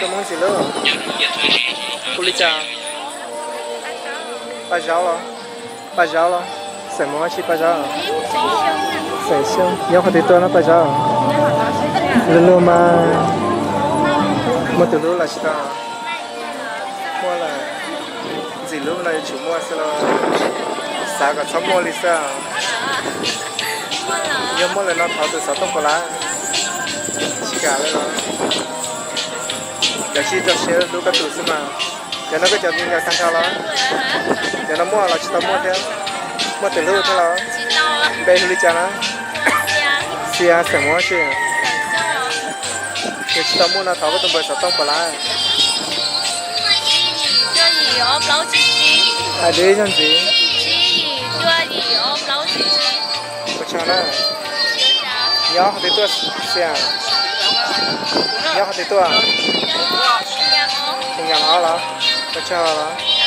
Koj Hmoob ntxim hlub, hu li cas? Paj Zaub los? Paj Zaub los? Xeem Muas ua tsi Paj Zaub? Xeem Xyooj. Nyob qhov twg tuaj no Paj Zaub? Luag luag mas. Muaj tus hlub los tsis tau? Muaj lawm. Ntxim hlub no yuav tsum muaj xwb los? Xav kom txhob muaj li xwb. Yog muaj lawm no thov tus xov tooj puas lav? Tsis kam li los? Kav tsij rau siab hlub koj tus xwb mas. Cov no koj cov nkag kag nrho los? Cov no muaj los tsis tau muaj thiab? Muaj tus hlub thiab los? Npe hu li cas na? Xia, xeem Muas tsi? Yog tsis tau muaj no thov koj tus npawb xov tooj puas lav? Hais dib zog ntxiv. Ua tsaug na. Nyob qhov twg tuaj Xia? Nyob qhov twg tuaj? Nyob ob los? Ua tsaug los?